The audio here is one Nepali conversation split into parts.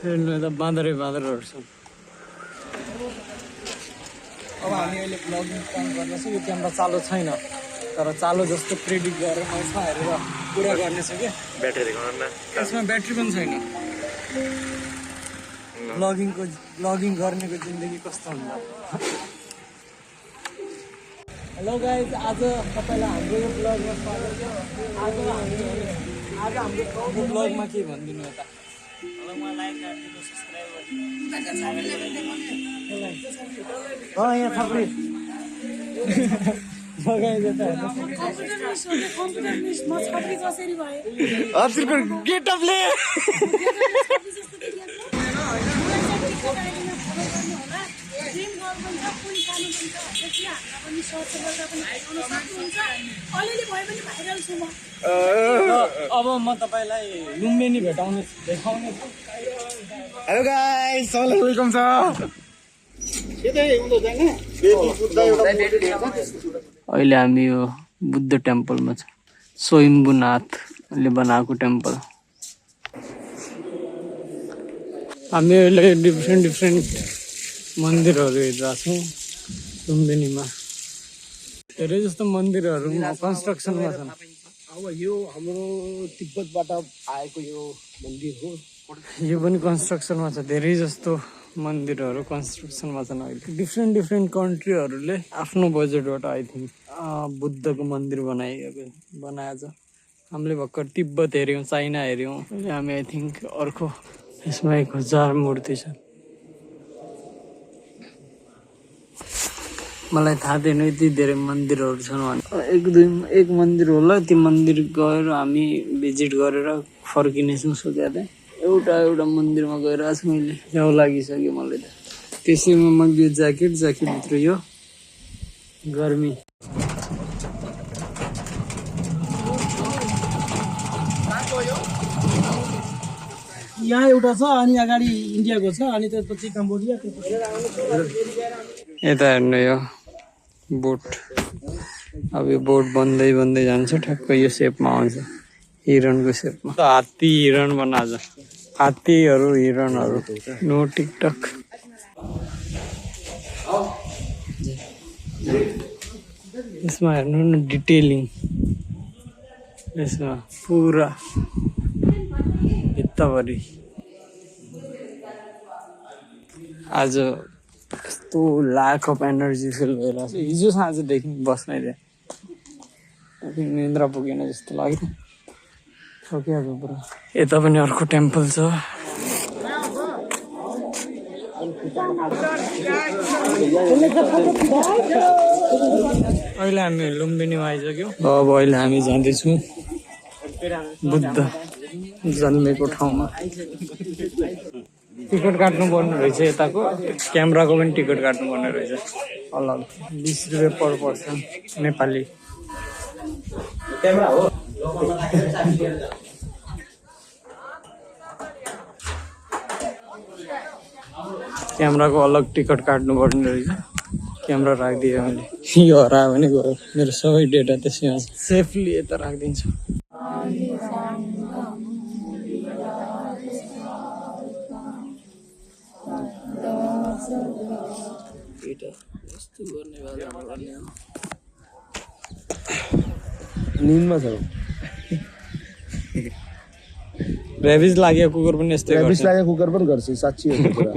हेर्नु त बाँदरहरू छन्। अब हामी अहिले ब्लगिङ गर्नेछौँ। यो क्यामेरा चालु छैन तर चालु जस्तो प्रेडिक्ट गरेर यसमा हेरेर कुरा गर्नेछ क्या। ब्याट्री देखाउनु न। यसमा ब्याट्री पनि छैन। ब्लगिङ गर्नेको जिन्दगी कस्तो हुन्छ। हेलो गाइज, आज तपाईँलाई हाम्रो यो ब्लगमा स्वागत छ। आज हाम्रो ब्लगमा के भनिदिनु यता। यहाँ थप्रै हजुरको गेटअपले अब म तपाईँलाई लुम्बिनी देखाउने हेलो गाइस, सबैलाई वेलकम छ। अहिले हामी यो बुद्ध टेम्पलमा छ। स्वयम्भूनाथले बनाएको टेम्पल। हामी अहिले डिफ्रेन्ट मन्दिरहरू हेरिरहेको छौँ लुम्बिनीमा। धेरै जस्तो मन्दिरहरू कन्स्ट्रक्सनमा छन्। अब यो हाम्रो तिब्बतबाट आएको यो मन्दिर हो। यो पनि कन्स्ट्रक्सनमा छ। धेरै जस्तो मन्दिरहरू कन्स्ट्रक्सनमा छन् अहिले। डिफ्रेन्ट कन्ट्रीहरूले आफ्नो बजेटबाट आई थिङ्क बुद्धको मन्दिर बनाएछ। हामीले भर्खर तिब्बत हेऱ्यौँ, चाइना हेऱ्यौँ। अहिले हामी आई थिङ्क अर्को यसमा 1000 मूर्ति छ। मलाई थाहा थिएन यति धेरै मन्दिरहरू छन् भने। एक मन्दिर होला, त्यो मन्दिर गएर हामी भिजिट गरेर फर्किनेछौँ सोचेको थिएँ। एउटा मन्दिरमा गइरहेको छु मैले। जाउँ लागिसक्यो मलाई त। त्यसैमा मैले यो ज्याकेटभित्र यो गर्मी। यहाँ एउटा छ अनि अगाडि इन्डियाको छ अनि त्यसपछि कम्बोडिया। यता हेर्नु यो बोट। अब यो बोट बन्दै जान्छ। ठ्याक्कै यो सेपमा आउँछ, हिरणको सेपमा। हात्ती हिरण बनाएको छ। हात्तीहरू हिरणहरू। No TikTok. यसमा हेर्नु न डिटेलिङ। यसमा पुरा भित्ताभरि। आज यस्तो ल्याक अफ एनर्जी फिल भइरहेको छ। हिजो साँझदेखि बस्नै थिएँ। निन्द्रा पुगेन जस्तो लाग्यो। सकिहाल्यो पुरा। यता पनि अर्को टेम्पल छ। अहिले हामी लुम्बिनीमा आइसक्यौँ। अब अहिले हामी जाँदैछौँ बुद्ध जन्मेको ठाउँमा। टिकट काट्नु पर्ने रहेछ यताको। क्यामेराको पनि टिकट काट्नु पर्ने रहेछ अलग। 20 रुपियाँ पर पर्सन नेपाली। क्यामेराको अलग टिकट काट्नु पर्ने रहेछ। क्यामेरा राखिदिएँ मैले। यो हरायो भने गयो। मेरो सबै डेटा त्यसैमा सेफली यता राखिदिन्छु। निनमा छ। रेबिज लागेको कुकुर पनि यस्तै गर्छ। रेबिज लागेको कुकुर पनि गर्छ। साँच्ची हो कुरा।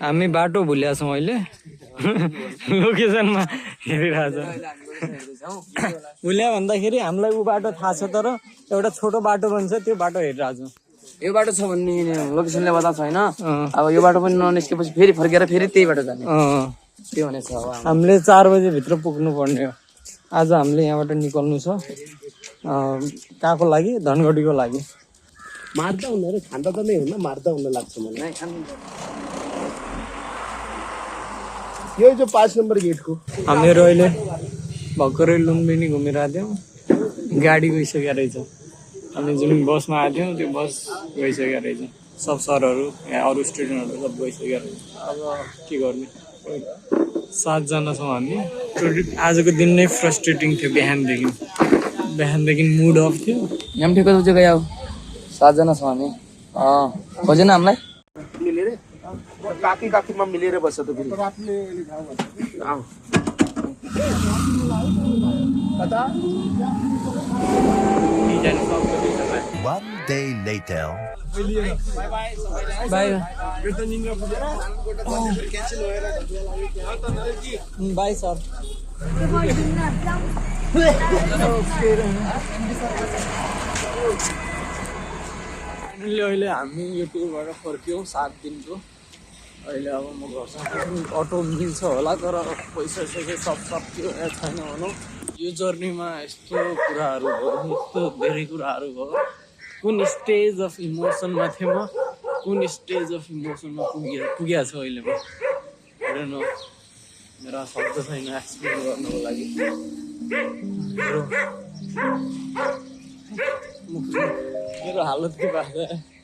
हामी बाटो भुलेका छौँ अहिले। लोकेसनमा हेरिरहेछ। भुल्या भन्दाखेरि हामीलाई ऊ बाटो थाहा छ तर एउटा छोटो बाटो पनि छ, त्यो बाटो हेरिरहेको छौँ। यो बाटो छ भन्ने लोकेसनले बताएको छैन। अब यो बाटो पनि ननिस्केपछि फेरि फर्केर फेरि त्यही बाटो जाने। त्यो भनेछ। अब हामीले 4 बजेभित्र पुग्नु पर्ने हो। आज हामीले यहाँबाट निकल्नु छ कहाँको लागि? धनगढीको लागि। मार्दा हुन्न रे, खाँदा त नै हुन्न, मार्दा हुन लाग्छ मलाई। यो जो 5 नम्बर गेटको हामीहरू अहिले भर्खरै लुम्बिनी घुमिरहेको थियौँ। गाडी गइसकेको रहेछ। अनि जुन बसमा आएको थियौँ त्यो बस गइसकेको रहेछ। सब सरहरू अरू स्टुडेन्टहरू सब गइसकेको रहेछ। अब के गर्ने। 7 जना छौँ हामी। आजको दिन नै फ्रस्ट्रेटिङ थियो बिहानदेखि। बिहानदेखि मुड अफ थियो। यहाँ पनि ठिकै छ जग्गा आऊ 7 जना छौँ हामी खोजेन हामीलाई मिलेर काकी काकीमा मिलेर बस्छ त फेरि आऊ कता One day later. By by sir अहिले हामी यो टुरबाट फर्क्यौँ 7 दिनको। अहिले अब म घरसँग अटो मिल्छ होला तर पैसा सब सक्यो या छैन भनौँ। यो जर्नीमा यस्तो कुराहरू भयो, यस्तो धेरै कुराहरू भयो। कुन स्टेज अफ इमोसनमा थिएँ म, कुन स्टेज अफ इमोसनमा पुगेको छु अहिले म। हेर्नु न मेरो शब्द छैन एक्सप्लेन गर्नको लागि। मेरो हालत के भएको छ।